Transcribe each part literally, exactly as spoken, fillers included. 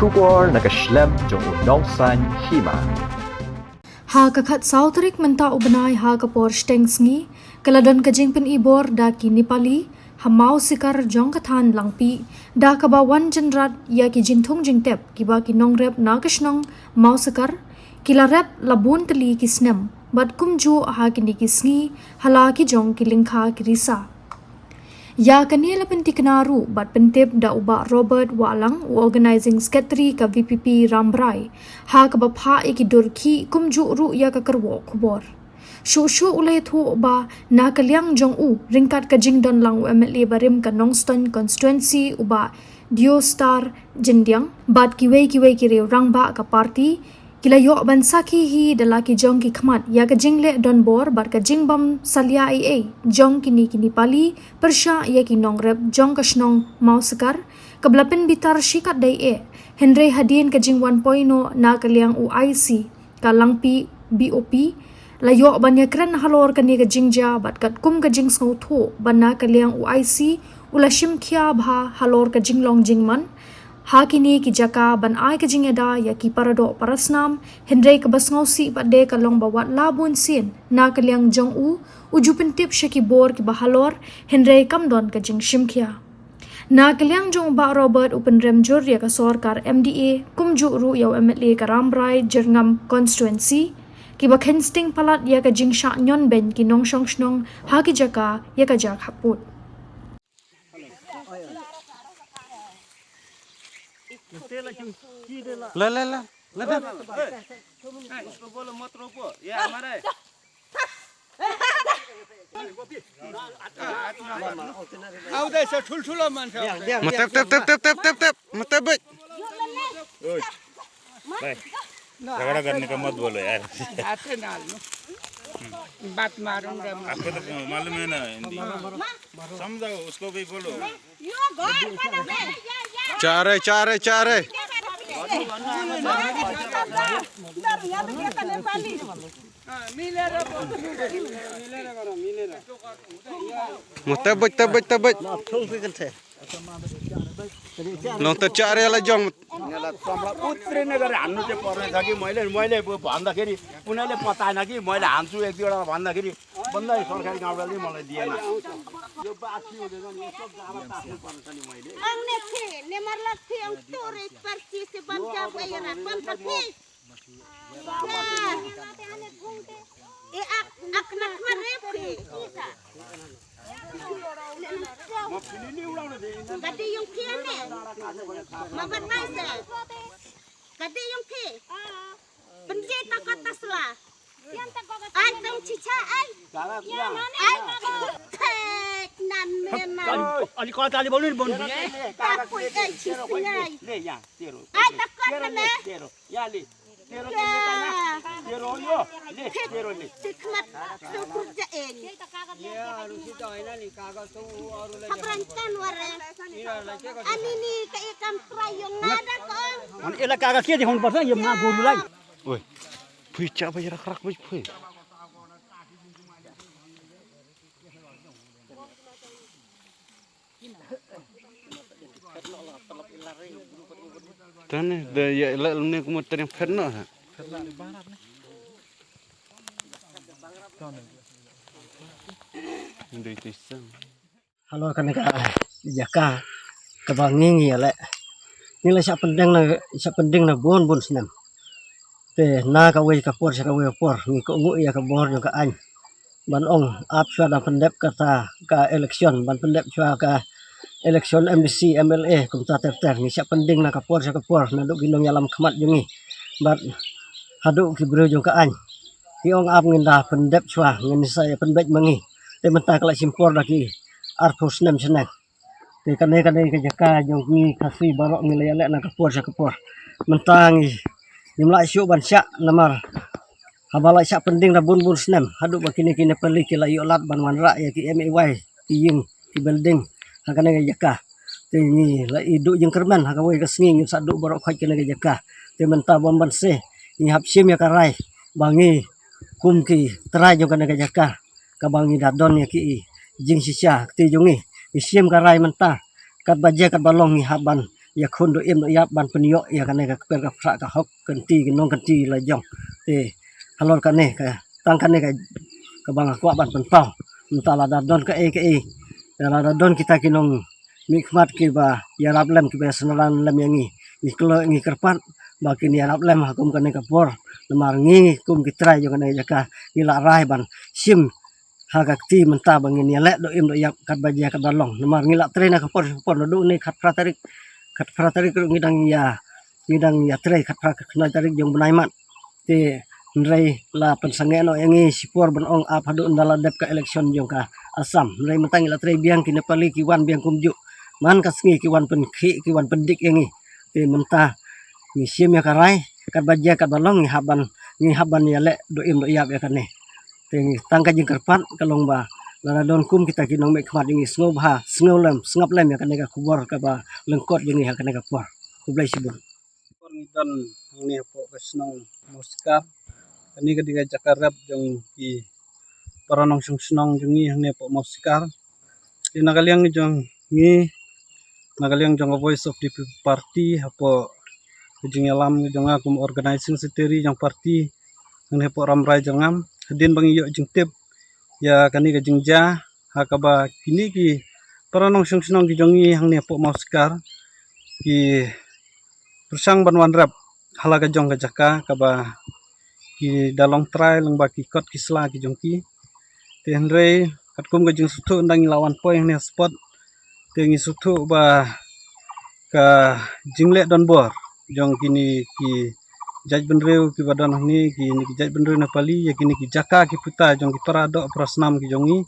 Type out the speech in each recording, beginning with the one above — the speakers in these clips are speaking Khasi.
Khubor na ka shlem jong u nongsan hima. Ha ka khatsaw tarik mynta u bnai ha ka por shteng sngi, ka la don ka jingpyni bor da ki Nepali ha Mawsikar jong ka thaiñ Langpih, da kaba wan jynrat ïa ki jingthung jingtep kiba ki nongrep na ka shnong Mawsikar ki la rep la bun tylli ki snem bad kumjuh ha kine ki sngi ha la ki jong ki lyngkha ki risa. Ïa kane la pyntikna ruh bad pyntip da u Bah Robert Wahlang, u Organising Secretary ka V P P Rambrai, ha kaba phah ïa ki dur khih kumjuh ruh ïa ka kyrwoh khubor. Shuh shuh u la ïathuh ba na ka liang jong u, ryngkat ka jingdon lang u M L A barim ka Nongstoiñ Constituency, u Bah Deostar Jyndiang, bad kiwei kiwei ki riew rangbah ka party, ki la ïoh ban sakhi hi da la ki jong ki khmat ïa ka jingleh donbor bad ka jingbym salia ei ei jong kine ki Nepali pyrshah ïa ki nongrep jong ka shnong Mawsikar, kaba la pynbitar shikatdei eh. Hynrei hadien ka jingwan poi noh na ka liang u I C ka Langpih B O P, la ïoh ban ïakren halor kane ka jingjia bad katkum ka jingsngewthuh ba na ka liang u I C u la shim khia bha halor ka jinglong jingman ha kine ki jaka ban ai ka jingïada ïa ki paradoh parasnam, hynrei kaba sngewsih pat de ka long ba wat la bun sien na ka liang jong u, u ju pyntip sha ki bor kiba halor, hynrei kam don ka jingshim khia. Na ka liang jong u Bah Robert, u pynrem jur ïa ka sorkar M D A, kumjuh ruh ïa u M L A ka Rambrai Jyrngam Constituency, kiba kheiñ sting palat ïa ka jingshah ñion beiñ ki nongshong shnong ha ki jaka ïa ka jaka khappud. ले ले ले ले दे। ए, इसको बोलो मत रोको, ये हमारा है। आउँदैछ, ठुल्ठुलो मान्छे आउँदैछ। म टेप टेप टेप टेप टेप टेप टेप म टेप बे। ओए, भाई, झगड़ा करने का मत बोलो यार। आते ना लो। बात मारूंगा मैं। आपको तो मालूम है ना हिंदी। समझाओ, उसको भी बोलो। चार है, चार है, चार है। म टेप बे, टेप बे, टेप बे। Long ta chare la jong. Ngala samla utre ne gare hannu te parne thaki, maile, maile bo bhanda kheri, unaile pata na ki maile hanchu ek dui wata bhanda kheri, bhanda hi sarkari gaon wale malai diye na. Yo baat hi ho gaya na, ye sab gaon ka parne thaki maile. Ang ne thi, ne marlak thi, ang tore parchi se ban kya bayara, ban thaki. E ak, ak nak mare phi. Kati yung phi ane. Ma bat mai se. Kati yung phi. Penje takot tasla. Ai tong chicha ai. Ai. Thek nan me na. Ali kota ali bolin bon. Takut ai chisingai. Ai takot na me. Ya le. Tero ke le tana. Tero yo. Le tero le. Tikmat sukur jaeng. Habran kan ware. Ani ni ka ikam trai yong nada ko. An ila kaga kia di hon pasa yem na guru lai. Oi. Pui cha ba rak rak pui pui. Tane da ya la ne kuma tane phet no ha. Ndei tisang. Halo kane ka jaka kaba ngi ngi le. Ngi la shah pending na, shah pending na bun bun snem. Te na kawei ka por sha kawei ka por ngi kohnguh ïa ka bor jong ka aiñ ban ong ap shuwa da pyndep kata ka election, ban pyndep shuwa ka election M D C, M L A, kumta ter ter. Ngi shah pending na ka por sha ka por naduh ki nongïalam khmat jong ngi bad haduh ki briew jong ka aiñ. Ki ong ap ngin da pyndep shuwa, ngin sa ïa pynbeit ma ngi. Te mynta ka la shim por da ki arphew snem shaneng. Te kane kane ka jaka jong ngi Khasi baroh ngi la ïaleh na ka por sha ka por. Mynta ngi ngim lah shuh ban shah namar haba la shah pending da bun bun snem haduh ba kine kine peli ki la ïoh lad ban wanrah ïa ki M A Y, ki ïing, ki building ha kane ka jaka. Te ngi la i duh jingkyrmen ha kawei ka sngi ngin sa duh baroh khoit kane ka jaka. Te mynta bym ban se ngi hap shim ïa ka rai ba ngi kum ki trai jong kane ka jaka kaba ngi da don ïa ki jingshisha kti jong ngi. Ngi shim ka rai mynta katba je katba long ngi hap ban ïakhun do im do ïap ban pynïoh ïa kane ka kper ka phrah ka hok kynti ki nongkynti la jong. Te halor kane ka, tang kane ka, kaba nga kwah ban pynpaw. Mynta lada don kaei kaei, lada don kita ki nongmihkhmat kiba ïarap lem, kiba ïasynran lem ïa ngi, ngi kyrpad ba kin ïarap lem ha kum kane ka por. Namar ngi kum ki trai jong kane ka jaka ngi la rai ban shim ha ka kti mynta ba ngin ïaleh do im do ïap katba jia katba long. Namar ngi la trei na ka por sha ka por, naduh ne khatphra tarik, khatphra tarik ruh ngi dang ïa, ngi dang ïa trei, khatphra, khatkhyndai tarik jong bnai March. Te hynrei la pynsangeh noh ïa ngi shipor ban ong ap haduh ynda la dep ka election jong ka Assam. Hynrei mynta ngi la trei biang, ki Nepali ki wan biang kumjuh man ka sngi, ki wan pynkhih, ki wan pyndik ïa ngi. Te mynta ngi shim ïa ka rai, katba jia katba long ngi hap ban, ngi hap ban ïaleh do im do ïap ïa kane. Te ngi tang ka jingkyrpad ka long ba lada don kum kita ki nongmihkhmat jong ngi, sngewbha sngap lem, sngap lem ïa kane ka khubor kaba lyngkot jong ngi ha kane ka por. Khublei shibun. Por ngi don hangne hapoh ka shnong Mawsikar. Kane ka dei ka jaka rep jong ki para nongshong shnong jong ngi hangne hapoh Mawsikar. Te na ka liang jong ngi, na ka liang jong ka Voice of the People Party, hapoh ka jingïalam jong nga kum organizing secretary jong party hangne hapoh Rambrai Jyrngam, hadien ba ngi ïoh jingtip ïa kane ka jingjia, ha kaba kine ki para nongshong shnong ki jong ngi hangne hapoh Mawsikar ki pyrshang ban wan rep ha la ka jong ka jaka kaba ki da long trai lyngba ki kot ki sla ki jong ki. Te hynrei katkum ka jingsngewthuh, ynda ngi la wan poi hangne spot, te ngi sngewthuh ba ka jingleh donbor jong kine ki jaitbynriew kiba don hangne, kine ki jaitbynriew Nepali ïa kine ki jaka ki puta jong ki para doh para snam ki jong ngi.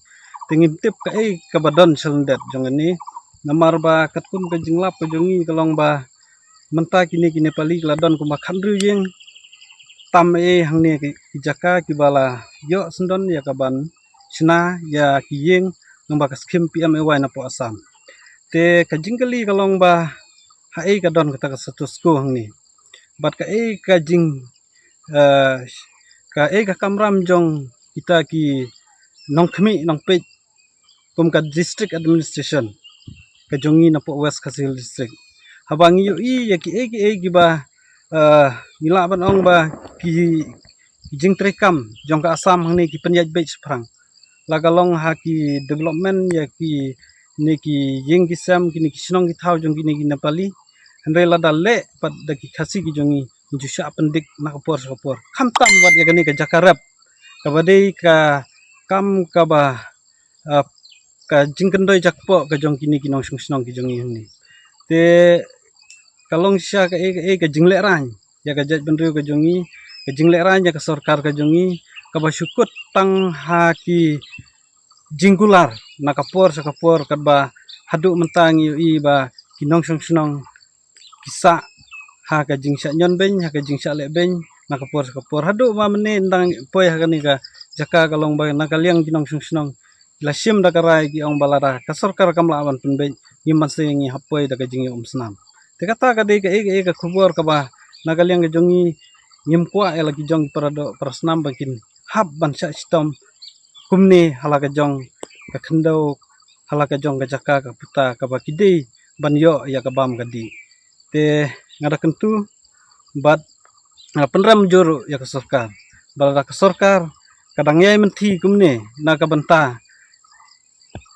Te ngim tip kaei kaba don shalyndet jong kane. Namar ba katkum ka jinglap ka jong ngi ka long ba mynta kine ki Nepali ki la don kumba khathynriew ïing tam ei hangne ki, ki jaka kiba la ïoh syndon ïa ka ban shna ïa ki ïing lyngba ka skhim P M A Y napoh Assam. Te ka jingkylli ka long ba haei ka don kata ka status quo hangne, bad kaei ka jing, eh, kaei ka kamram jong kita ki nongkhmih nongpeit kum ka district administration ka jong ngi napoh West Khasi Hills District. Haba ngi ïohi ïa kiei kiei kiba, eh, ngi lah ban ong ba ki, ki jingtreikam jong ka Assam hangne ki pynïaid beit shaphrang, la ka long ha ki development ïa kine ki ïing ki sem, kine ki shnong ki thaw jong kine ki Nepali. Hynrei lada leh pat da ki Khasi ki jong ngi, ngi ju shah pyndik na ka por sha ka por, khamtam wat ïa kane ka jaka rep kaba dei ka kam kaba, ah, ka jingkyndoi jakpoh ka jong kine ki nongshong shnong ki jong ngi hangne. Te ka long shisha kaei kaei ka jinglehraiñ ïa ka jaitbynriew ka jong ngi, ka jinglehraiñ ïa ka sorkar ka jong ngi, kaba shu kut tang ha ki jingkular na ka por sha ka por, katba haduh mynta ngi ïohi ba ki nongshong shnong ki sah ha ka jingshah ñion beiñ, ha ka jingshah leh beiñ na ka por sha ka por. Haduh ba mynne ynda ngi poi ha kane ka jaka ka long ba na ka liang ki nongshong shnong la shim da ka rai, ki ong ba lada ka sorkar kam lah ban pynbeit, ngim banse ngi hap poi da ka jingïaumsnam. Te kata ka dei kaei kaei ka khubor kaba na ka liang ka jong ngi ngim kwah ïa la ki jong ki para doh para snam ba kin hap ban shah shitom kumne ha la ka jong ka khyndew, ha la ka jong ka jaka ka puta kaba ki dei ban ïoh ïa ka bam ka dih. Te nga da kyntu bad nga pynrem jur ïa ka sorkar ba lada ka sorkar ka dang ïai mynthi kumne na ka bynta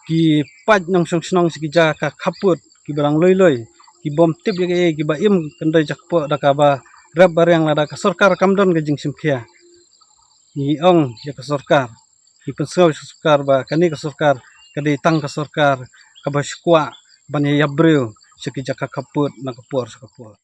ki paid nongshong shnong sha ki jaka khappud kiba dang lui lui, ki bym tip ïa kaei, kiba im kyndoi jakpoh da kaba rep ba riang, lada ka sorkar kam don ka jingshim khia, ngi ong ïa ka sorkar, ngi pynsngew ïa ka sorkar ba kane ka sorkar ka dei tang ka sorkar kaba shu kwah ban ïa ïap briew sha ki jaka khappud na ka por sha ka por.